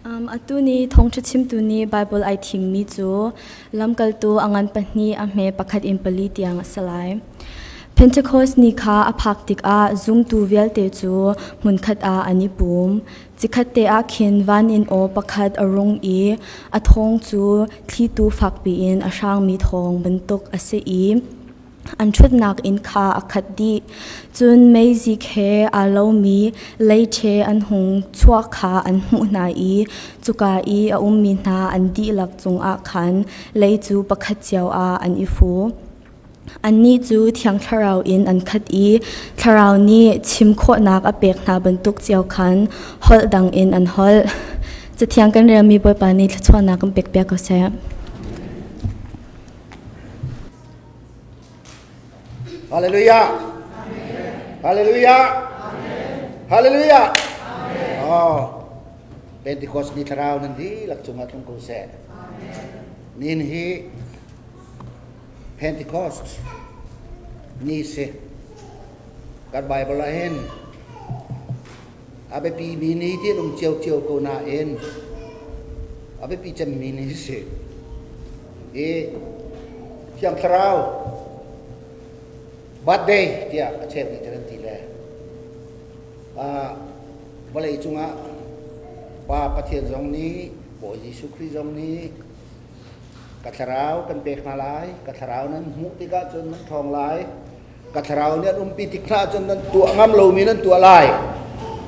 Atu ni thawngṭha chimtu nih Baibal ai thimmi cu lamkaltu a ngan pahnih a hme pakhat in pali tiang a si lai. Pentecost ni kha a phak tikah zumtu vialte cu hmunkhat ah an i pum. Chikkhatte ah khin van in aw pakhat a rung i a thawng cu thlitu fakpi in a hrangmi thawng bantuk a si i an ṭhutnak inn kha a khat dih. Cun meizik he aa lomi leiṭhe an hung chuah kha an hmuh hna i cuka i a ummi hna an dihlak cungah khan lei cu pakhat cio ah an i fu. Annih cu Thiang Thlarau in an khat i Thlarau nih chim khawhnak a pek hna bantuk cio khan holh dang in an holh. Cathiang kan relmi Bawipa nih thluachuahnak kan pekpiak ko seh. Hallelujah. Hallelujah. Hallelujah. Oh. Pentecost ni thlarau nan dihlak cungah tlung ko seh. Nin hi Pentecost ni si. Kan Bible ah hin a biapi mi ni ti an um ciocio ko nain a biapi cemmi ni si. I Thiang Thlarau birthday tiah a cheu nih kan ti le vawlei cungah Pa Pathian zong nih Bawi Jesuh Khrih zong nih Ka thlarau kan pek hna lai, ka thlarau nan hmuh tikah cun nan ṭhawng lai. Ka thlarau nih an umpi tik hna cun nan tuah ngam lomi nan tuah lai.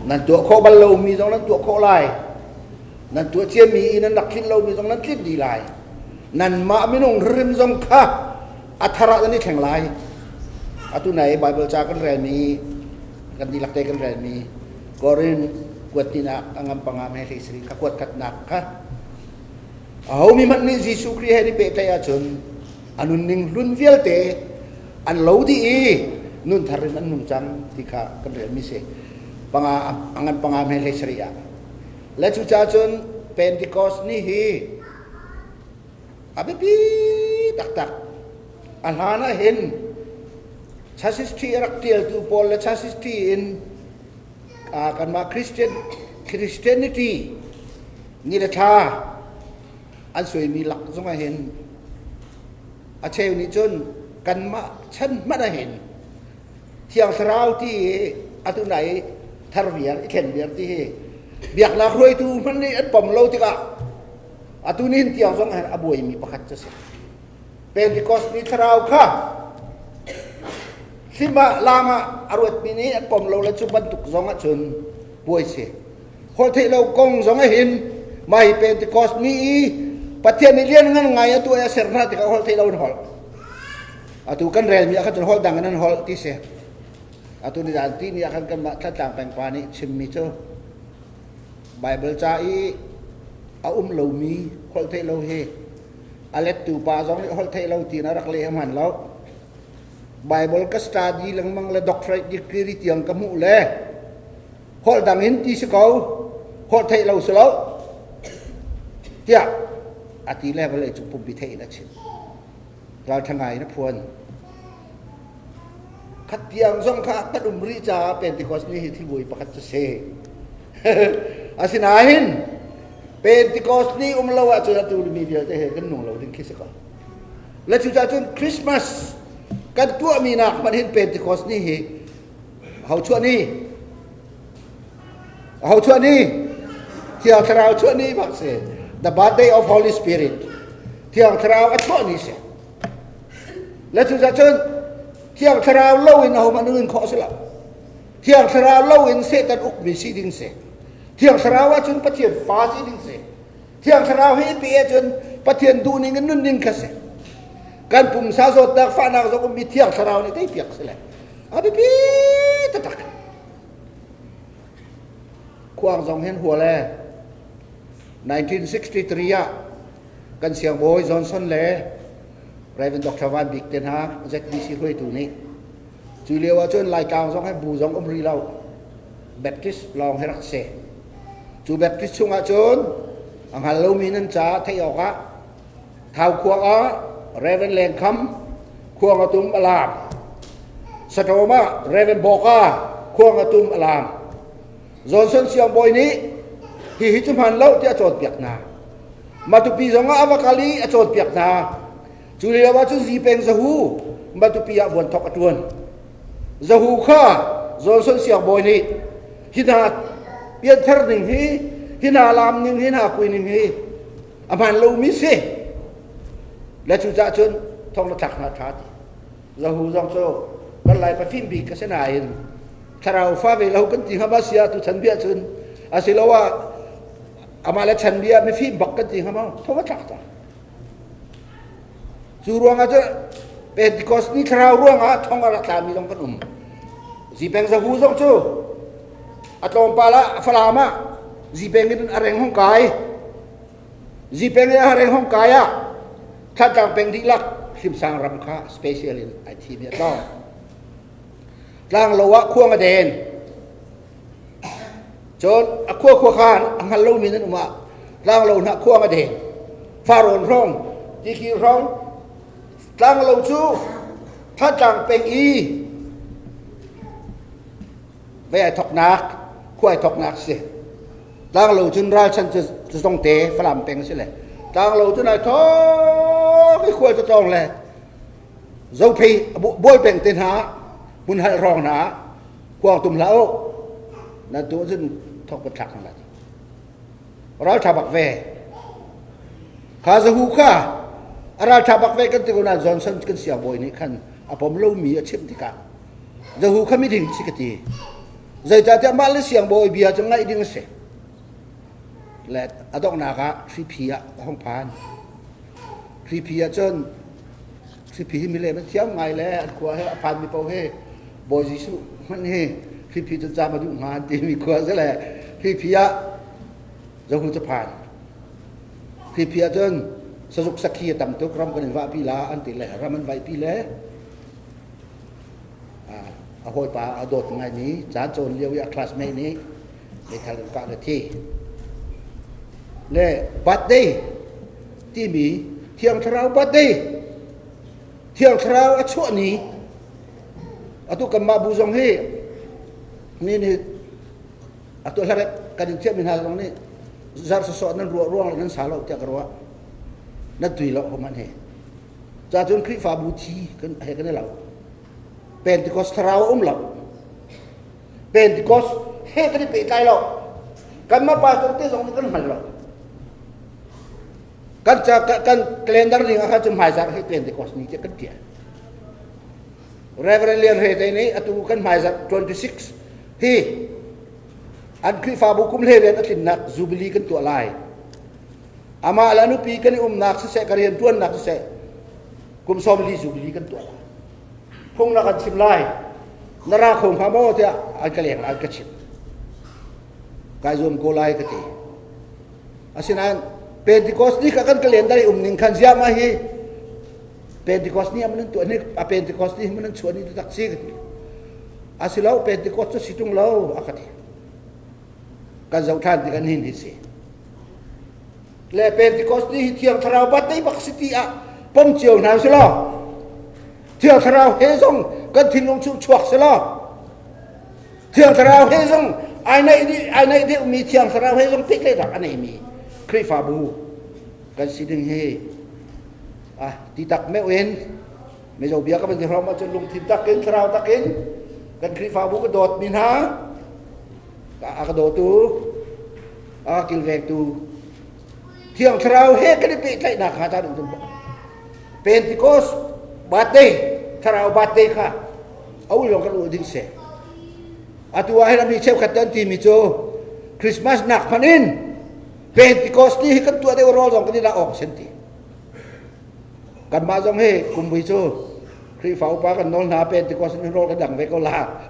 Nan tuah khawh bal lomi zong nan tuah khawh lai. Nan tuah ciami i nan rak tlinh lomi zong nan tlinh dih lai. Nanmah minung hrim zong kha a thar ah nan i thleng lai. Atu nai Bible ca kan relmi, kan dihlak te kan relmi, Korin kuat hnihnak a ngam panga me hlei sarih kha kuat khatnak kha Aho mi hmanh nih Jesuh Khrih he an i pehtlaih ahcun a nunning hlun vialte an lo dih i nun thar in an nung cang ti kha kan relmi si. Panga a ngan panga hme hlei sarih ah. Le cucaah cun Pentecost ni hi a biapi taktak. A hlan ah hin church history a rak tialtu pawl le church history in kanmah Christian Christianity ni le thla an suaimi lak zongah hin a cheu nih cun kanmah chan hmanh ah hin Thiang Thlarau ti i atu nai thar viar i thlen viar ti hi biaknak hruaitu hmanh nih an pom lo tikah atu nihin tiang zong hin a buaimi pakhat cu si. Pentecost ni thlarau kha hlim ah lam ah a ruatmi nih an pom lo le cu bantuk zong ah cun buai si. Holh theih lo kong zong ah hin mah hi Pentecost ni i Pathian nih lian ngan ngai a tuah i a ser hna tikah holh theih lo in holh. Atu kan relmi ah khan cun holh dang in an holh ti si. Atu ni zan ti ni ah khan kanmah Thantlang peng pa nih chimmi cu Bible ca i a um lomi holh theih lo hi a lettu pa zong nih holh theih lo tiin a rak leh hman lo. Bible ka study lengmang le doctorate degree tiang ka hmuh le holh dang in ti si ko holh theih lo si lo tiah a ti le vawlei cung pumpi theih in a chim ralṭha ngai in a phuan khat tiang zong kha kan um rih caah Pentecost ni hi thil pakhat cu si asinain Pentecost ni um lo ahcun atu mi vialte he kan nung lo ding khi si ko le cucaah cun Christmas kan tuahmi nak hmanh hin Pentecost ni hi ho chuah ni ho chuah ni Thiang Thlarau chuah ni bak si the birthday of Holy Spirit Thiang Thlarau a chuah ni si le cucaah cun Thiang Thlarau lo in ahohmanh nun khawh si lo Thiang Thlarau lo in Satan ukmi si ding si Thiang Thlarau ahcun Pathian fa si ding si Thiang Thlarau hi pe ahcun Pathian duhning in nunning kha si kan pumsa zawtnak fahnak zong ummi Thiang Thlarau nih teipiak si le a biapi taktak khuang zong hin hua le 1963 ah kan siangbawi Johnson le Reverend Dr. Van Bik te hna ZBC hruaitu nih cu lio ah cun Laitlang zong he bu zong um rih lo Baptist lawng he rak si cu Baptist chungah cun a hngal lomi nan ca theih awkah Thau khua ah Reverend Leng Kham khuang a tum a lam Saṭawm ah Reverend Bawka khuang a tum a lam Johnson siangbawi nih Hihi cu hmaan lo tiah a cawnpiak hna. Matupi zong ah a va kal i a cawnpiak hna. Cu lio ah cun Zipeng Zahu Matupi ah vuanthok a ṭuan. Zahu kha Johnson siangbawi nih hi hna pianthar ning hi, hi hna laam ning hi, hna kui ning hi a hmaan lomi si. Le cucaah cun thong na thlak hna ṭha ti. Zahu zong cu kan Lai pafim bik ka si nain thlarau fa ve lo kan ti hnga ma sia tu chan bia cun asiloah amah le chan bia mifim bak kan ti hnga ma thong a tlak ta. Cu ruangah cun Pentecost ni thlarau ruangah thong a rak tlami zong kan um. Zipeng Zahu zong cu a tlawmpal ah Falam ah Zipeng in a reng hong kai. Zipeng in a reng hong kai ah Thantlang peng dihlak Hlimsang ram kha special in ai thim i a tlawng. Tlanglo ah khuang a den. Cun a khua khua khan a hngal lomi nan um ah tlanglo hna khuang a den. Farrawn hrawng, Tikir hrawng, tlanglo cu Thantlang peng i vei ai thoknak, khua ai thoknak si. Tlanglo cun ralchan cu zongte Falam peng si le tlanglo cun ai thok i khual cu tlawng le Zophei bual peng te hna hmunhal hrawng hna kuang tum hlah u nan tu cun thok kan thlak hna lai ralṭha bak ve kha zahu kha a ralṭha bak ve kan ti ko na Johnson kan siangbawi nih khan a pom lomi a chimh tikah zahu kha miding si ka ti zeicahtiah mah le siangbawi bia cu ngaih ding a si le a donghnak ah hriphi ah a hong phan hriphi ah cun Hriphi hi milem an thiam ngai le an khua he a phanmi paoh hi Bawi Jesuh hmanh hi hriphi cu caam a duh hnga an timi khua a si le hriphi ah zohu cu phan. Hriphi ah cun sazuk sakhi a tam tuk ram kan in vahpi la an ti le ram an vaihpi le a hawipa a dawt ngaimi caan cawn lio i a classmate nih meithal in kah le thi. Le birthday timi Thiang Thlarau birthday Thiang Thlarau a chuah ni atu kanmah bu zong hi mi nih atu hlarep kan in thiammi hna zong nih zar sawsawh nan ruah ruang le nan sa lo tiah ka ruah nan tui lo hom an he ca cun Khrihfabu thi kan he kan i lo Pentecost thlarau a um lo Pentecost he kan i pehtlai lo kanmah pastor te zong nih kan hngal lo kan ca kan calendar ning ah khan cu hmaizarh hi Pentecost ni tiah kan tial Reverend Lian Hre te nih atu kan hmaizarh 26 hi an Khrihfabu kum hle rian a tlinnak Jubilee kan tuah lai amah le nupi kan i umnak siseh ka rian tuannak siseh kum 40 Jubilee kan tuah lai phung na kan chim lai na ra kho hnga maw tiah an ka leng an ka chim kai zuam ko lai ka ti asinain Pentecost ni kha kan calendar i um ning khan ziah ma hi Pentecost ni aman tuah ni a Pentecost ni man chuah ni tak si ka ti asilo Pentecost cu si tung lo a ka ti kan zoh than ti kan hin hi si le Pentecost ni hi Thiang Thlarau birthday bak si ti ah pom cio hna si law Thiang Thlarau he zong kan thinlung chung chuak si law Thiang Thlarau he zong ai naih dih ai naih deuhmi Thiang Thlarau he zong pehtlaihnak a neimi Khrihfabu kan si ding hi ah ti tak meuh in Mizo bia ka van ti hrom ahcun lungthin tak in thlarau tak in kan Khrihfabu ka dawtmi hna a ka dawtu a kilvengtu Thiang Thlarau he kan i pehtlaihnak kha ta ding Pentecost birthday Thlarau birthday kha a ul lawng kan ul ding si atu ah hin mi cheukhat an timi cu Christmas nak hmanh in Pentecost ni hi kan tuah deuh rawl zong kan i la awk sen ti kanmah zong hi kumvui cu Khrihfa upa kan nawl hna Pentecost ni rawl kan dang ve ko la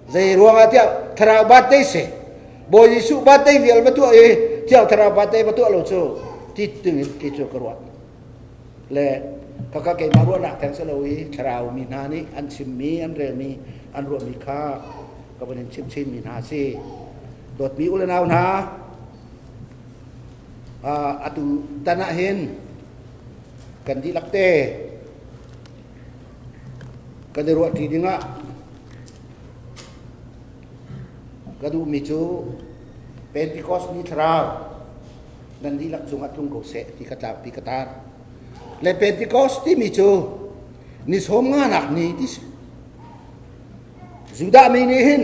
Zei ruangah tiah thlarau birthday si. Bawi Jesuh birthday vial va tuah i Thiang Thlarau birthday va tuah lo cu ti tingin kei cu ka ruat. Le kaka keimah ruahnak theng si lo i thlarau mi hna nih an chimmi, an relmi, an ruahmi kha ka van in chim chinmi hna si. Dawtmi u le nau hna, atu tan ah hin kan dihlak te kan i ruahṭi dingah ka duhmi cu Pentecost ni thlarau nan dihlak cungah tlung ko seh ti ka tlangpi ka tar. Le Pentecost timi cu ni sawm nganak ni ti si. Judah mi nih hin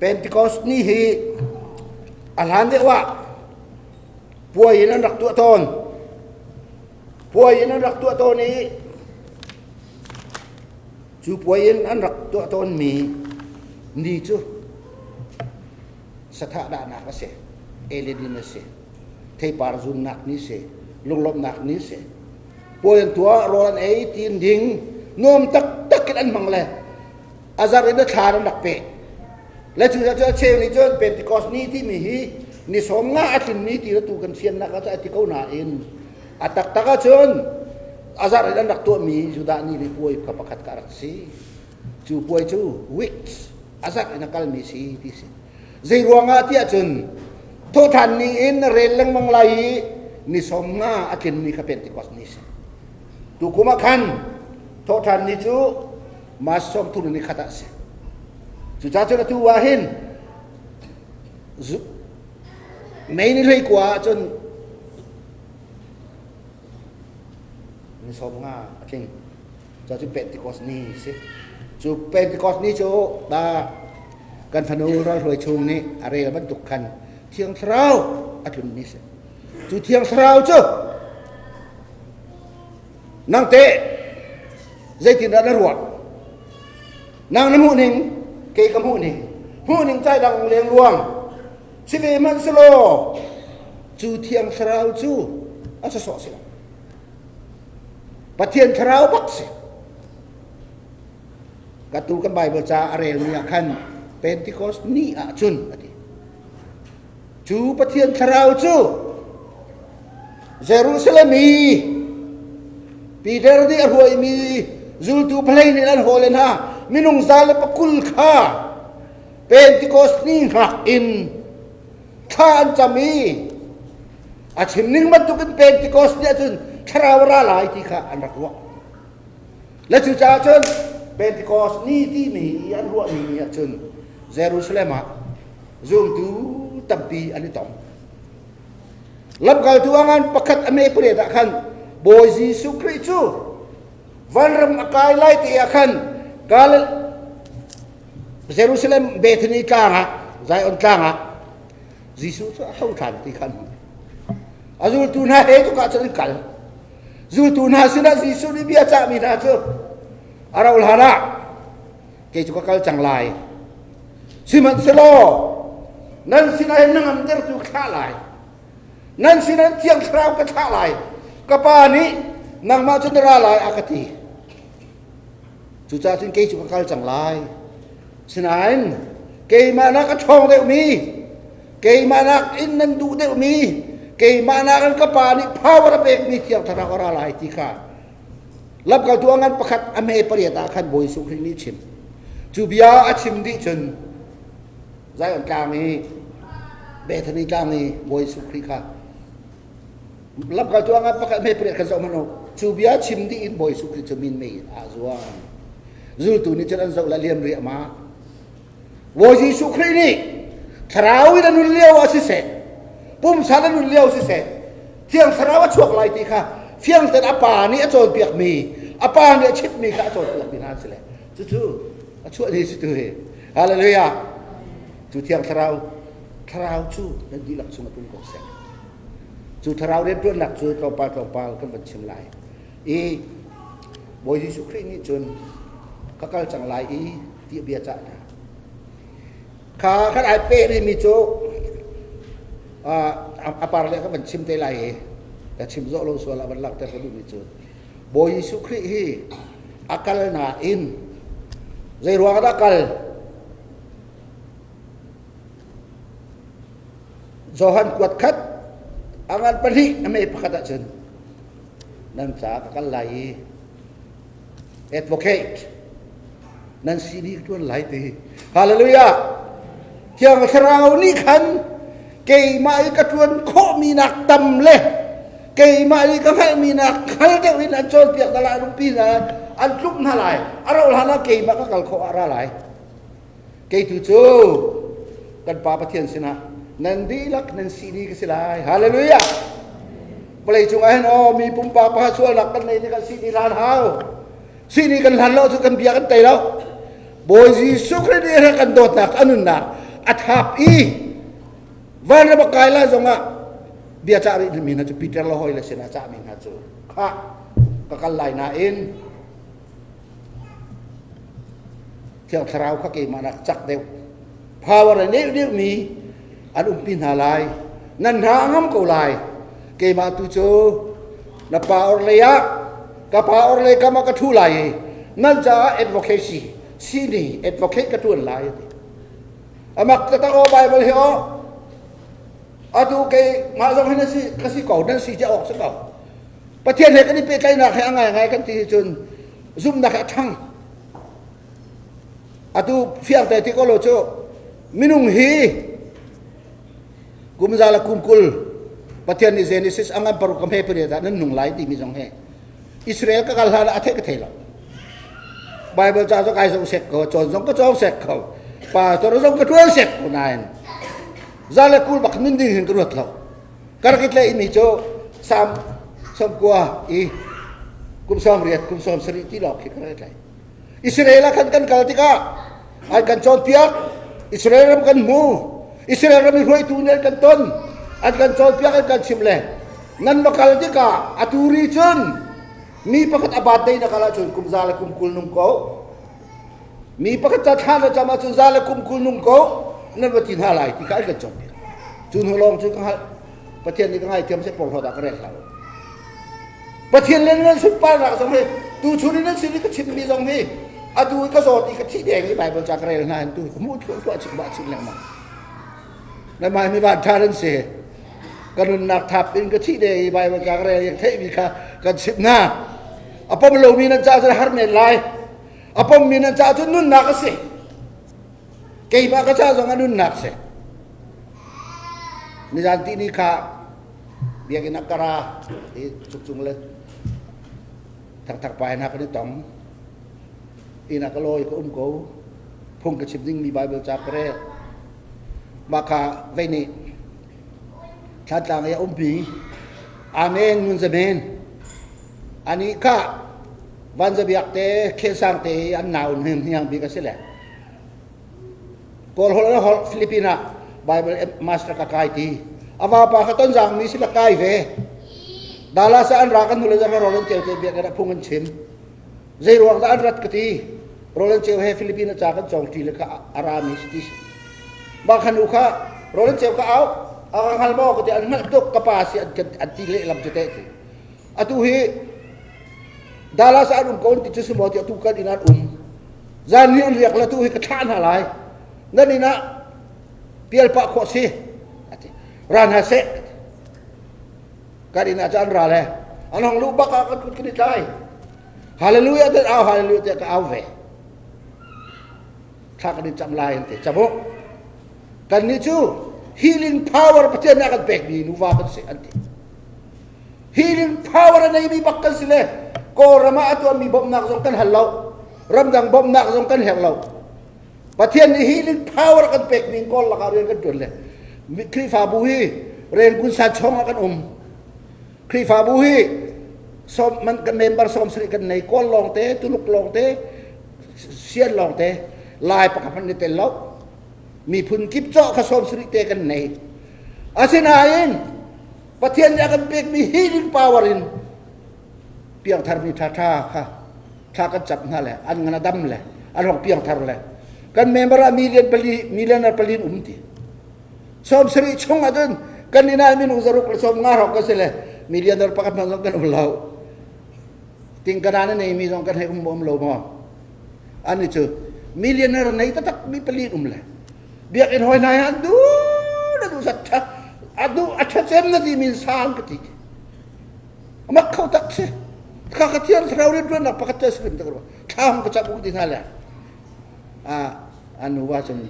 Pentecost ni hi a hlan deuh ah puai in an rak tuah tawn. Puai in an rak tuah tawn i cu puai in an rak tuah tawnmi ni cu sathah dahnak a si, eledin a si, theipar zunnak ni si, lunglawmhnak ni si. Puai an tuah, rawl an ei, ti an ding, nuam taktak in an hmang le a zar in a thla an rak peh. Le cu cu a cheu nih cun Pentecost ni timi hi ni sawm nga a tlin ni ti tu kan fiannak ah a ti ko nain a taktak ahcun a zarh in an rak tuahmi Judah ni le puai kha pakhat ka rak si. Cu puai cu weeks a zarh in a kalmi si ti si. Zei ruangah tiah cun thawhṭhan ni in na rel lengmang lai i ni sawm nga a tlinmi kha Pentecost ni si. Tukum ah khan thawhṭhan ni cu March 30 ni khat ah si. Cucaah cun atu ah hin May ni 19 ah cun ni sawm nga a tling. Cu Pentecost ni si. Cu Pentecost ni cu ta kan fanu ralhruai chung nih a rel bantuk khan Thiang Thlarau a tlun ni si. Cu Thiang Thlarau cu nang te zeitindah na ruah? Nang na hmuh ning, kei ka hmuh ning, hmuh ning cai dang leng ruang si ve hmanh selaw cu Thiang Thlarau cu a sawsawh si lo. Pathian thlarau bak si. Ka tu kan Bible ca a relmi ah khan Pentecost ni ah cun a ti. Cu Pathian thlarau cu Jerusalem i Peter nih a hruaimi zultu phalei nih an hawl hna minung za le pakul kha Pentecost ni hngak in thla an cam i a chim ning bantukin Pentecost nih ahcun thlarau a ra lai ti kha an rak ruah. Le cucaah cun Pentecost ni timi i an ruahmi ni ahcun Jerusalem ah zumtu tampi an i tong. Lamkaltu a ngan pakhat a me pariat ah khan Bawi Jesuh Khrih cu vanram a kai lai ti ah khan Galil Jerusalem Bethany tlang ah Zion tlang ah Jesuh cu a tho ṭhan ti kha an hmuh. A zultu hna he cuka cun an kal. Zultu hna sinah Jesuh nih bia cahmi hna cu a rauh hlan ah kei cu ka kal cang lai. Sihmanhsehlaw nan sinah hin na ngamtertu ka thlah lai. Nan sinah Thiang Thlarau ka thlah lai. Ka Pa nih nangmah cu na ra lai a ka ti. Cucaah cun kei cu ka kal cang lai. Sinain keimah nak a ṭhawng deuhmi, keimah nak in nan duh deuhmi, keimah nak in ka Pa nih power a pekmi Thiang Thlarau a ra lai ti kha lamkaltu a ngan pakhat a hme pariat ah khan Bawi Jesuh Khrih nih chim. Cu bia a chim dih cun Zion tlang i Bethany tlang i Bawi Jesuh Khrih kha lamkaltu a ngan pakhat hme pariat khan zoh hmanh u. Cu bia chim dih in Bawi Jesuh Khrih cu minmei in aa zuang. Zultu nih cun an zoh le liam riahmah. Bawi Jesuh Khrih nih thlarau in a nun lio ah siseh, pumsa a nun lio siseh, Thiang Thlarau a chuak lai ti kha fiang tein a pa nih a cawnpiakmi, a pa nih a chimhmi kha a cawnpiakmi hna an si le. Cucu a chuah ni si tu hi. Hallelujah. Cu Thiang Thlarau, Thlarau cu nan dihlak chung a tlung ko seh. Cu Thlarau rianṭuannak cu tlawmpal tlawmpal kan van chim lai. I Bawi Jesuh Khrih nih cun ka kal cang lai i ti bia cah hna. Kha kan ai pe rihmi cu a par le ka van chim te lai i ka chim zawh lo sual ah van langhter ka duhmi cu Bawi Jesuh Khrih hi a kal nain zei ruang dah kal Johan kuat khat a ngan pahnih a mei pakhat ahcun nan ca ka kal lai i advocate nan si dih tuan lai ti hallelujah thiang thlarau nih khan keimah i ka tuan khawhmi nak tam le keimah i ka hngalhmi nak hngal deuh in an cawnpiak hna lai lungpi hna an tluk hna lai a rauh hlan ah keimah ka kal khawh ah ra lai kei tu cu kan pa Pathian sinah Nan dihlak nan sini ka si lai. Hallelujah! Vawlei cung ah hin aw mi pumpak pakhat sualnak kan nei tikah sini hlan hau. Sini kan hlan lo cu kan bia kan tei lo. Bawi Jesuh Khrih nih kan dawtnak a nunnak a thap i vanram a kai lai zongah bia cah rih mi hna cu Peter le hawi le sinah cahmi hna cu khah ka kal lai nain Thiang Thlarau kha keimah nak cak deuh power a neu deuh mi an umpi hna lai nan hna a ngam ko lai keimah tu cu na pa or lei ah ka pa or lei kam ah ka thu lai i nan caah advocacy sini advocate ka tuan lai ati amak taktak aw Bible hi aw atu kei mah zong hin si ka si ko nan si che awk si ko Pathian he kan i pehtlaihnak he a ngaingai kan ti cun zumhnak he a ṭhang. Atu fiangte ti ko lo cu minung hi kum za le kum 20 Pathian nih Genesis a ngan paruk ka hme pariat ah nan nung lai timi zong he Israel ka kal hlan ah a theih ka thei lo. Bible ca zong ai zong sek ko, cawn zong ka cawng sek ko, pastor zong ka ṭuan sek ko nain za le 20 bak nun ding hin ka ruat lo. Ka rak i tlaihmi cu Salm 90 i kum 80 kum 70 ti lawng khi ka rak i tlaih. Israel ah khan kan kal tikah an kan cawnpiak, Israel ram kan hmu, Israel ram i hruaitu nih an kan ton, an kan cawnpiak, an kan chimh le nan va kal tikah atu ri cun mi pakhat a birthday na kal ahcun kum za le kum 20 nung ko mi pakhat ca thla na cam ahcun za le kum 20 nung ko nan va ti hna lai ti kha an kan cawnpiak cu hnu lawng cu ka hngalh Pathian nih ka ngaithiam seh porhlawt ah ka rel hlah Pathian le nan sunparnak zong hi tu chun in nan sin i ka chimmi zong hi atu i ka zawt i ka thi deng i Bible ca ka rel hna hin tu ka hmuh thluah thluah chim bah chin lengmang na mai mi van tha nan si ka nunnak thap in ka thi deng i Bible ca ka rel i theihmi kha kan chimh hna a pom lomi nan ca cun har men lai a pommi nan ca cun nunnak a si keimah ka ca zong a nunnak si nizan ti ni kha biakinn ah ka ra i cukcung le thakthak pa hna kan i tong inn ah ka lawi ka um ko phung ka chim dingmi Bible ca ka rel mah kha vei nih Thantlang i a umpi Amen Ngun Zamen Anih kha Van Za Biak te Khensang te i an nau hniang bik a si le Kawl holh le holh Philippine ah Bible master ka kai ti a vapa kha tonzang mi si la kai ve Dallas ah an ra kan hnu le zang Roland Ceu te biak in phung an chim zei ruang dah an rat ka ti Roland Ceu he Philippine ca kan cawng ṭi le kha a ra mi si ti mah khan u kha Roland Ceu ka au a ka hngal maw ka ti an hngalh tuk ka pa si an ti lehlam cu te ti atu hi Dallas ah an um ko ti cu si maw ti atu kan inn an um zan ni an riak la tu hi ka thlah hna lai nan inn ah pial pah khawh si ati ra hna seh kan inn ah cun an ra le an hong luh bak ah kan kut kan i tlai hallelujah te au hallelujah te ka au ve thla kan i cam lai an ti cam u kan nih cu healing power Pathian nih a kan pekmi nuva kan si an ti Healing power a neimi bak kan si le Kawlram ah a tuahmi bawmhnak zong kan hal lo. Ramdang bawmhnak zong kan herh lo. Pathian nih healing power kan pekmi Kawl lakah rian kan tuan le Khrihfabu hi Rangoon Sanchong ah kan um. Khrihfabu hi som man kan member 70 kan nei Kawl lawng te, Tuluk lawng te, Sian lawng te, Lai pakhat hmanh ni tel lo. Miphun kip cawh kha 70 te kan nei. Asinain Pathian nih a kan pekmi healing power in piangthar mi ṭhaṭha kha thla kan cap hna le an ngan a dam le an hong piangthar le kan member ah million pali millionaire pali um ti 70 chung ah cun kan inn ah minung 150 hrawng kan si le millionaire pakhat hmanh zong kan um lo tingkana na neimi zong kan hei um um lo maw ani cu millionaire nei taktak mi pali um le biakinn hawi hna an du na du zat tha adu a tha cem na ti min sang ka ti amak kho tak si kha ka thian thlarau rian tuan nak pakhat te sim tak ro thla hong ka chap u ti hna le a anu wa cun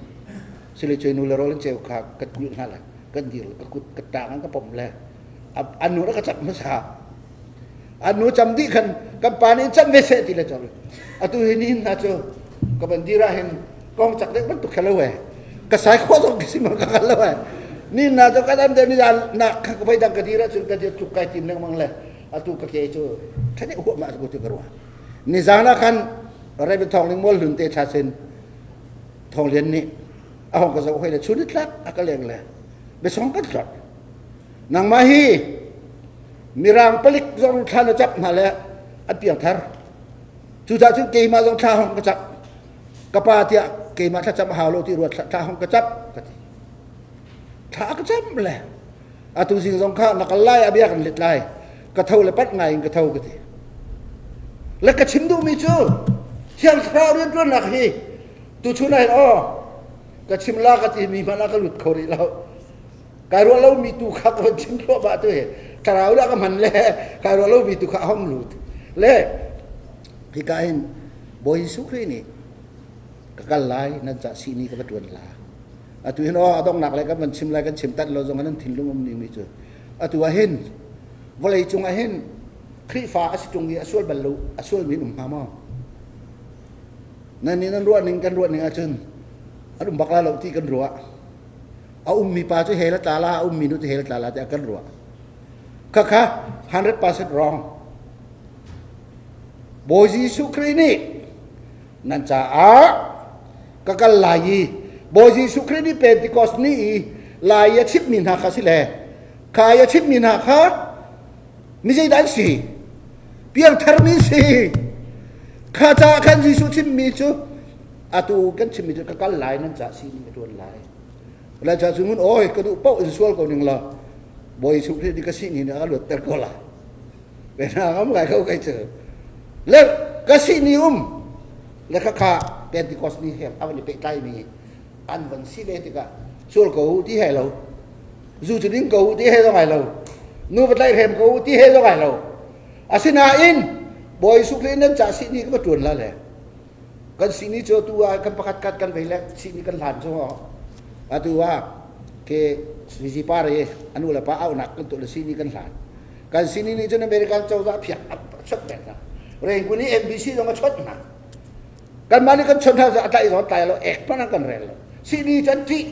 sile choi nu le rol cheu kha ka kul hna le kan dir ka kut ka tang ka pom le anu ra ka chap hmasa anu cham dih khan kan pa nih cham ve seh ti le chol atu hi ni hna cu ka ban dira hin kong chak deuh bantuk khelo e ka sai kho zong si ma ka kal lo e. Ni na cu ka dam deuh ni zan nak kha ka voi dang ka dir ahcun ka dir tluk kai tim lengmang le atu ka ke cu ṭhane huahmah cu ka ruah. Ni zan ah khan Reverend Thawng Ling Mual Hlun te thla sin Thawng Lian nih a hong ka zoh hoi le chun tlak a ka leng le biasong kan tlot. Nangmah hi Mirang palik zong thla na cap hna le an piangthar. Cucaah cun keimah zong thla hong ka cap. Ka pa tiah keimah thlacam a hau lo ti ruat thla hong ka cap ka ti. Thla ka cam le atu zing zong kha na kal lai a bia kan let lai. Ka tho le pat ngai in ka tho ka ti. Le ka chim duhmi cu Thiang Thlarau rianṭuannak hi tuchun ah hin aw ka chim la ka ti mi hmanh ah ka lut kho rih lo. Kai ruah lomi tu kha ka van chim thluahmah tu hi thlarau dah ka hman le kai ruah lomi tu kha a hong lut. Le hika hin Bawi Jesuh Khrih nih ka kal lai nan ca sihni ka va ṭuan la. Atu hin aw a donghnak le kan van chim lai kan chim tat lo zong nan thinlung um ning mi cu atu ah hin vawlei cung ah hin Khrihfa a si ṭung i a sual bal lo a sual mi um hnga maw? Nan nih nan ruah ning kan ruah ning ahcun an um bak la lo ti kan ruah. A ummi pa cu hell a tla la, a ummi nu cu hell a tla la tiah kan ruah. Khakha 100% wrong. Bawi Jesuh Khrih nih nan caah ka kal lai i Bawi Jesuh Khrih nih Pentecost ni i lai a chimhmi hna kha si le kha a chimhmi hna kha mi zeidah an si? Piangthar mi si. Kha caah khan Jesuh chimmi cu atu kan chimmi cu ka kal lai nan ca sining ka ṭuan lai. Lai ca cu ngun oi ka duh paoh in sual ko ning law Bawi Jesuh Khrih nih ka sining nih a ka luatter ko la. Ve na ngam ngai ko kai cu. Le ka sihni um le kha kha Pentecost ni he a van i pehtlai mi an van si ve tikah sual ko ti he lo zu cu ding ko ti he zong ai lo nu va tlaih hrem ko ti he zong ai lo asinain Bawi Jesuh Khrih nan ca sihni ka va ṭuan la le kan sihni cu atu ah kan pakhat khat kan vei le sihni kan hlan cu atu ah ke Suizi pare anu le pa aunak kan tuah le sihni kan hlan kan sihni nih cun American cozah phiak a chawt bek hna Rengkun i NBC zong a chawt hna kanmah nih kan chawt hna a tlai zong tlai lo ek hmanh an kan rel lo sihni cu an ṭih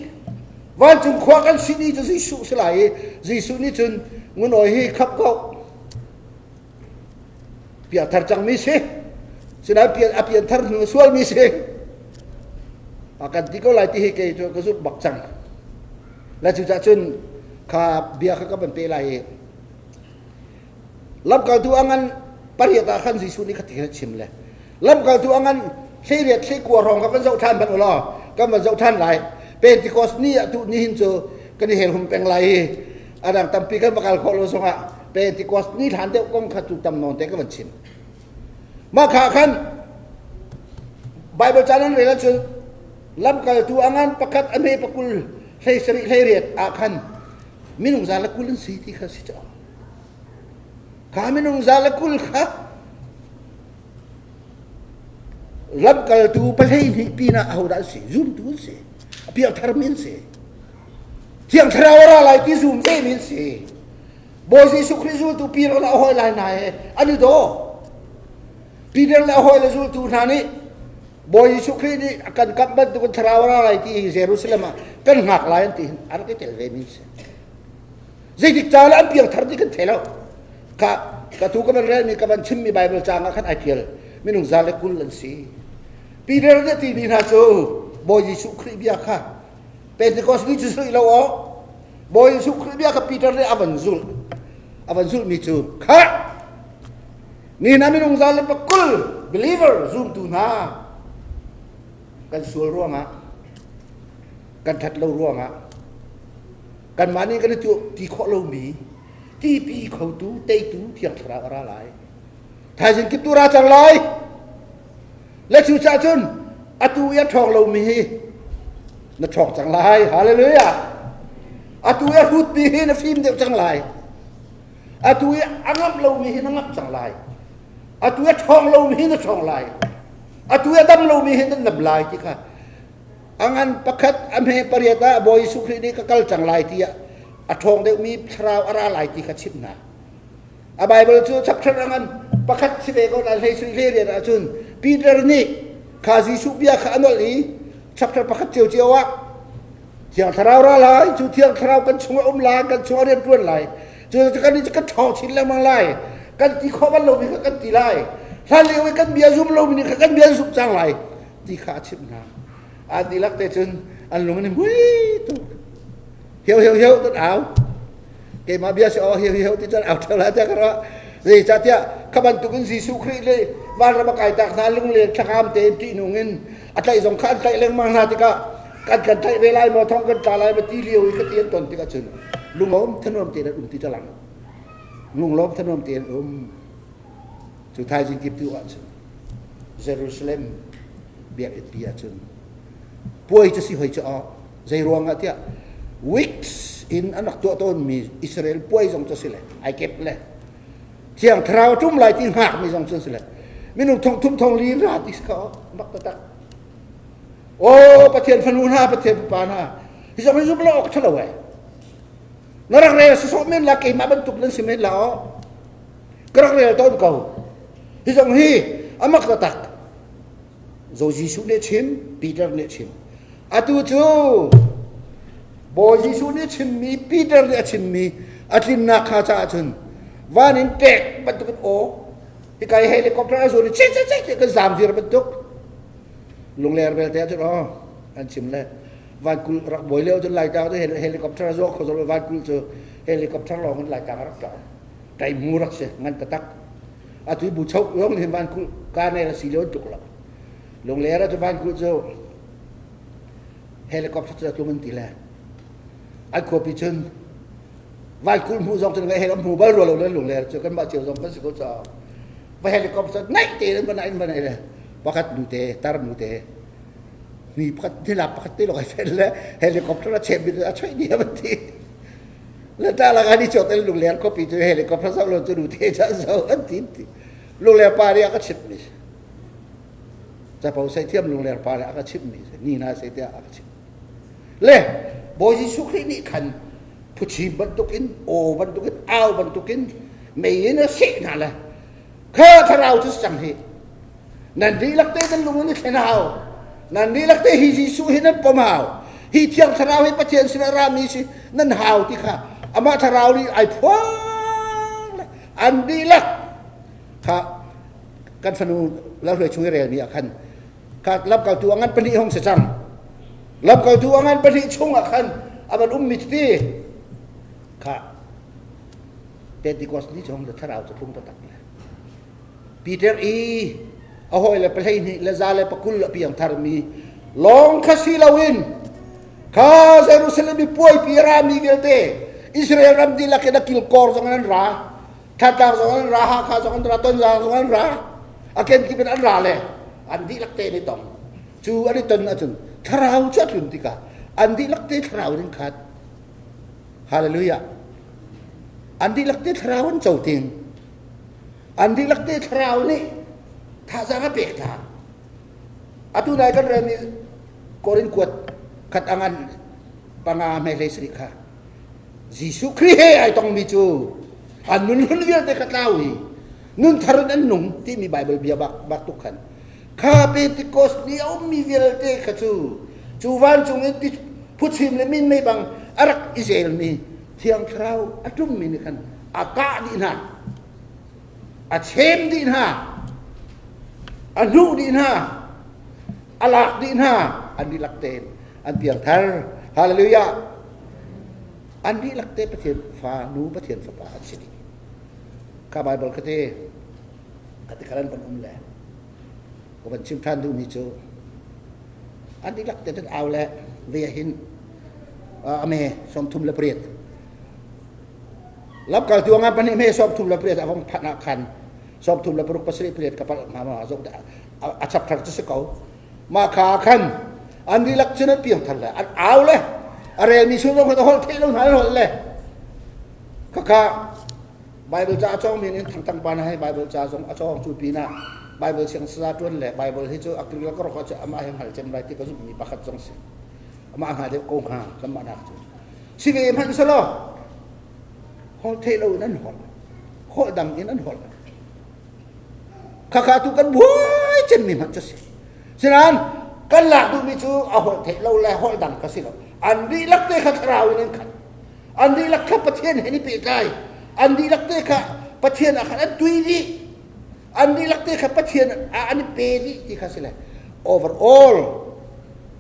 vancung khua kan sihni cu Jesuh si lai i Jesuh nih cun ngunawi hi khap ko pianthar cangmi si sinain pian a pianthar hnu sualmi si a kan ti ko lai ti hi kei cu ka zumh bak cang le cucaah cun kha bia kha ka van pe lai i lamkaltu a ngan pariat ah khan Jesuh nih kha ti khan chim le lamkaltu a ngan 18 19 hrawng kha kan zoh ṭhan hmanh u law kan van zoh ṭhan lai Pentecost ni ah tu ni hin cu kan i helhum peng lai i a dang tampi kan va kal khawh lo zongah Pentecost ni hlan deuh kong kha cu tam nawn te ka van chim mah kha khan Bible ca nan rel ahcun lamkaltu a ngan pakhat a hme pakul 17 18 ah khan minung 120 an si ti kha si caw kha minung 120 kha lamkaltu 12 pinah ahodah an si zumtu an si a piangthar mi an si Thiang Thlarau a ra lai ti zum ve mi an si Bawi Jesuh Khrih zultu Peter le a hawi lai hna he an i daw Peter le a hawi le zultu hna nih Bawi Jesuh Khrih nih a kan kamh bantukin Thlarau a ra lai ti hi Jerusalem ah kan hngak lai an ti hin a rak i tel ve mi si zeitik ca le an piangthar ti kan thei lo ka ka tu ka van relmi ka van chimmi Bible caang ah khan ai tial minung 120 an si Peter nih ti mi hna cu Bawi Jesuh Khrih bia kha Pentecost ni cu sui lo aw Bawi Jesuh Khrih bia kha Peter nih a van zulh a van zulhmi cu kha ni hna minung 120 believer zumtu hna kan sual ruangah kan that lo ruangah kanmah nih kan i ti khawh lomi tipi khotu teitu thiang thlarau a ra lai thaizing kip tu ra cang lai le cu cah cun atu i a ṭhawng lomi hi na ṭhawng cang lai hallelujah atu i a hrutmi hi na fim deuh cang lai atu i a ngamh lomi hi na ngamh cang lai atu i a ṭhawng lomi hi na ṭhawng lai atu i a dam lomi hi na dam lai ti kha a ngan pakhat a hme pariat ah Bawi Jesuh Khrih nih ka kal cang lai tiah a ṭhawng deuhmi thlarau a ra lai ti kha chimh hna A Bible cu chapter a ngan pakhat si ve ko na hlei sui hlei rian ahcun Peter nih kha Jesuh bia kha a nolh i chapter pakhat ciocio ah Thiang Thlarau ra lai, cu Thiang Thlarau kan chungah um lai, kan chungah rian ṭuan lai. Cu kan nih kan ṭhawng chin lengmang lai. Kan ti khawh bal lomi kha kan ti lai. Hlan lio i kan bia zum lomi nih kha kan bia zum cang lai ti kha a chimh hna. An dihlak te cun an lung in hui tuk. Hiau hiau hiau kan au. Keimah bia si aw hiau hiau ti cun au ṭheo lai tiah ka ruah. Zeicahtiah kha bantukin Jesuh Khrih le vanram a kai tak hna lunglen thlakam tein ṭihnung in a tlaih zong kha an tlaih lengmang hna tikah kan kan tlaih ve lai maw thong kan tla lai ma ti lio i ka ti an ton tikah cun lungawm thanuam tein an um ti talang lunglawm thanuam tein um cu thaizing kip tu ah cun Jerusalem biakinn pi ah cun puai cu si hoi cu aw zei ruang ah tiah weeks in an rak tuah tawn mi Israel puai zong cu si le ai kep le Thiang Thlarau ṭum lai ti hngak mi zong cu si le minung thong thum thong li ra ti ka bak tak O Pathian fanu hna, Pathian fapa hna, hi zong hi zum lo awk ṭhalo ai. Na rak rel sawsawh men la keimah bantuk nan si men la aw. Ka rak rel tawn ko. Hi zong hi amak taktak. Zo Jesuh nih chim, Peter nih chim. Atu cu Bawi Jesuh nih chimmi, Peter nih a chimmi a tlinnak kha caah cun van in ṭek bantukin aw hika i helicopter a zuan i cik cik cik kan zaam vir bantuk Lungler belte ahcun aw an chim le vankul rak bawi lio cun Laitlang cu helicopter a zuak kho zong vankul cu helicopter lawng in Laitlang a rak tlawng. Tai mu rak si ngan taktak. Atu bu chok zong hin vankul ka nei la si lio tuk lo. Lungler ah cu vankul cu helicopter cu tlung an ti le an khuapi cun vankul hmu zong cun ngai he hmu bal rua lo le lungler cu kan mah cio zong kan si ko caah va helicopter naih te in va in va le pakhat nu te tar nu te ni pakhat thila pakhat te lo ai fel le helicopter a chem a choi dia ban ti le ta la ga ni chot el lung ler kopi chu helicopter zo lo chu nu te cha zo an ti ti lung ler pa ri ka chip ni cha pau sai thiam lung ler pa ri ka chip ni ni na sai te ka chip le Bawi Jesuh Khrih nih khan phuchim bantukin aw bantukin au bantukin mei in a seh hna le kha thlarau cu cang hi nan dihlak te nan lung in i thlen hau nan dihlak te hi Jesuh hi nan pom hau hi thiang thlarau hi Pathian sin a rami si nan hau ti kha amah thlarau nih ai phuang le an dihlak kha kan fanu lalhruai chung i relmi ah khan kha lamkaltu a ngan pahnih hong si cang lamkaltu a ngan pahnih chung ah khan a van ummi ti kha Pentecost ni chung le thlarau cu tlung taktak le Peter i a hawi le pahleihnih le za le pakul a piang tharmi lawng kha si loin kha Jerusalem i puaipi rami vialte Israel ram dihlak in a kilkawr zong an ra Thantlang zong an ra Hakha zong an ra Tonzang zong an ra a kenkip in an ra le an dihlak te an i tong cu an i ton ahcun thlarau cu a tlun tikah an dihlak te thlarau in khat Hallelujah. An dihlak te thlarau an co ting. An dihlak te thlarau nih thazaang a pek hna. Atu nai kan rel mi Korin kuat khat angan panga me hlei sari kha. Jesuh Khrih he ai tongmi cu an nun hlun vialte kha tlau hi nun thar in an nung timi Bible bia bak bak tuk khan kha Pentecost ni a ummi vialte kha cu cu vancung in phuchim le minmei bang a rak i zelmi Thiang Thlarau a ṭummi nih khan a kah dih hna a chem dih hna a hnuh dih hna a lak dih hna an dihlak tein an piangthar hallelujah an dihlak te Pathian fa nu Pathian fapa an si dih ka Bible ka te ka ti khalan kan um le ka van chim ṭhan duhmi cu an dihlak te cun au le ve hin ame 38 lamkaltu anga pahnih me 38 a vong phanh ah khan 36 pasarih pariat ka palh hnga ma zong a chapter cu si ko ma kha khan an dihlak cun an piang thar le an au le a relmi chung zong kha holh theih lo hna holh le khakha Bible ca a cawng mi in thangtang pa na hei Bible ca zong a cawng cu pinah Bible siang saza tuan le Bible hi cu a kil ka rok cu amah he hngal cem lai ti ka zumh mi pakhat zong si amah hnga deuh ko hnga kanmah nak cu si ve hmanh selaw holh theih lo in an holh holh dang in an holh khakha tu kan buai cem mi hmanh cu si sinain Kan lak duhmi cu a holh theih lo le holh dang ka si lo. An dihlak te kha thlarau in an khat. An dihlak kha Pathian he ni pehtlai. An dihlak te kha Pathian ah khan an tui dih. An dihlak te kha Pathian ah an i pe dih ti kha si le overall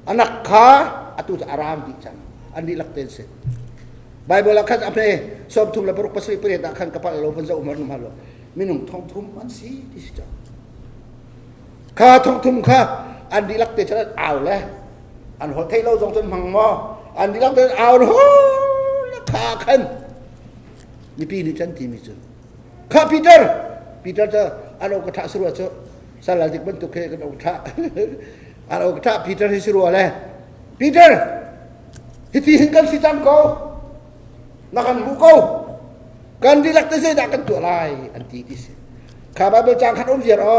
anak kha atu cu a raang dih cang. An dihlak te an si. Bible ah khan a hme 36 pasarih pariat ah khan ka palh lo van zoh mar hal lo minung thong thum an si ti si cang. Kha thong thum kha an dihlak te cun an au le an holh theih lo zong cun hmang maw an dihlak te au le kha khan mipi nih cun timi cu kha Peter Peter cu an ka thah sarua cu salal dik bantuk he kan ok thah an ok thah Peter hi sarua le Peter hiti hin kan si cang ko na kan hmuh ko kan dihlak te zeidah kan tuah lai an ti ti si kha Bible cang khan um ziar o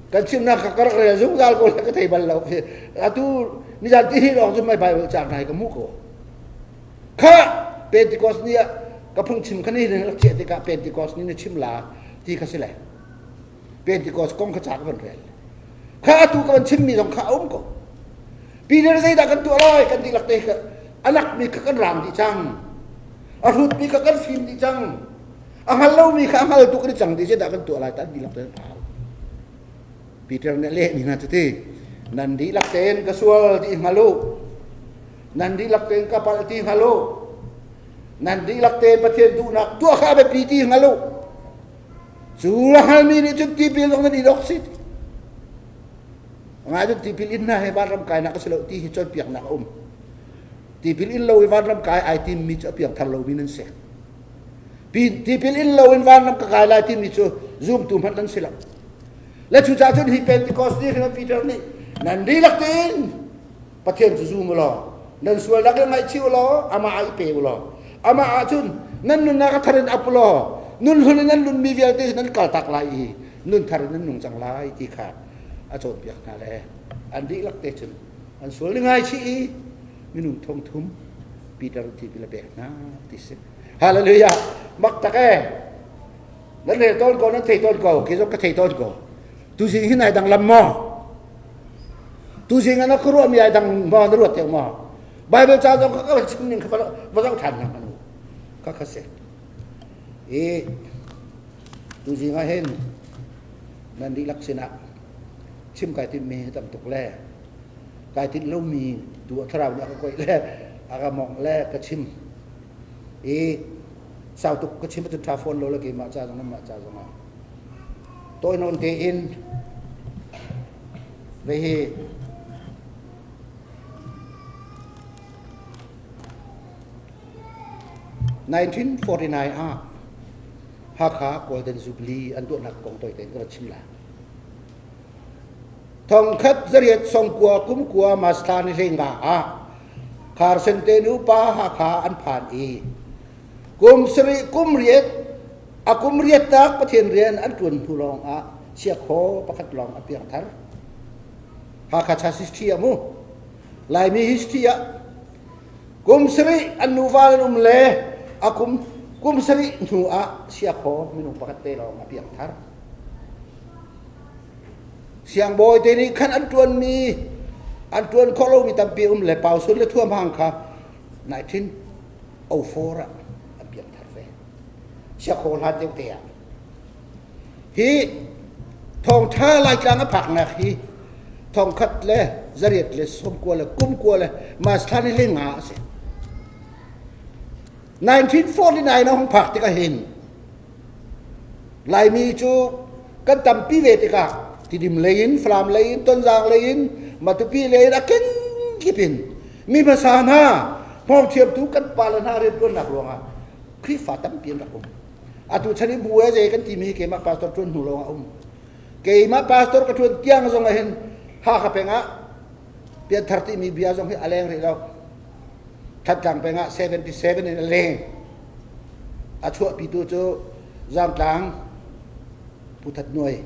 kan chimnak ka rak rel zungzal ko le ka thei bal lo atu nizan ti hi lawng cu mai Bible cang nai ka hmuh ko kha Pentecost ni ah ka phung chim kha ni rak chiah tikah Pentecost ni na chim la ti kha si le Pentecost kong kha ca ka van rel kha atu ka van chimmi zong kha a um ko Peter zeidah kan tuah lai kan dihlak te kha a lakmi kha kan raang dih cang a hrutmi kha kan fim dih cang a hngal lomi kha a hngal tu kan i cang dih zeidah kan tuah lai tan dihlak te kan Peter nih leh ni hna cuti nan dihlak tein ka sual ti hngal u nan dihlak tein ka palh ti hngal u nan dihlak tein Pathian duhnak tuah kha a biapi ti hngal u cu a hngalmi nih cun tipil zong nan i dok si ngai cun tipil in hna he vanram kainak a si lo ti hi cawnpiaknak a um tipil in lo i vanram kai ai timmi cu a piangthar lomi nan si tipil in lo in vanram ka kai lai timi cu zumtu hmanh nan si lo le cucaah cun hi Pentecost ni hin Peter nih nan dihlak tein Pathian cu zum u law nan sualnak in ngaihchih u law amah ah i pe u law amah ah cun nan nunnak a thar in ap u law nun hlun in nan nunmi vialte nan kaltak lai i nun thar in nan nung cang lai ti kha a cawnpiak hna le an dihlak te cun an sual ni ngaichih i minung thong thum Peter tipil a pek hna ti si hallelujah mak tak e nan rel tawn ko nan thei tawn ko ke zong ka thei tawn ko tuzing hin ai dang lam maw tuzing an ka ruah mi ai dang maw na ruat teu maw Bible ca zong ka ka chim ning kha va zoh than na manu ka kha se i tuzing ah hin nan dihlak sinah chim kai timh mi tam tuk le kai tinh lomi tu thlarau nih a ka koih le a ka mongh le ka chim i sau tuk ka chim tu tha phone lo le keimah ca zong mah ca zong ah tawi nawn tein ve hi 1949 ah Hakha Golden Jubilee an tuahnak kong tawi tein ka rak chim lai. Thongkhat zariat songkua kumkua Masla ni hleinga ah Carson te nupa Hakha an phan i kum sarih kum riat a kum riat tak Pathian rian an ṭuan hnu lawng ah chiakhaw pakhat lawng a piang thar. Hakha Church history ah mu Laimi history ah kum sarih an nuva an um le a kum kum sarih hnu ah siakhaw minung pakhat te lawng a piang thar. Siangbawi te nih khan an ṭuanmi an ṭuan khawh lomi tampi um le pausun le thuamhang kha 1904 ah an piangthar ve. Siakhaw hlan deuh te ah. Hi thawngṭha Laitlang a phaknak hi thongkhat le zariat le sawmkua le kumkua le March thla ni hlei nga a si. 1949 a hung phak tikah hin Laimi cu kan tampi ve tikah Tidim lei in, Falam lei in, Tonzang lei in, Matupi lei in a kenkip in mi hmasa hna hmawngthiamtu kan pale hna rianṭuannak ruangah Khrihfa tampi an rak um. Atu chan i bu e zei kan timi hi keimah pastor ṭuan hnu lawng a um. Keimah pastor ka ṭuan tiang zong ah hin Hakha peng ah pianthar timi bia zong hi a leng rih lo. Thantlang peng ah 77 in a leng. A chuahpitu cu Zangtlang Pu That Nuai,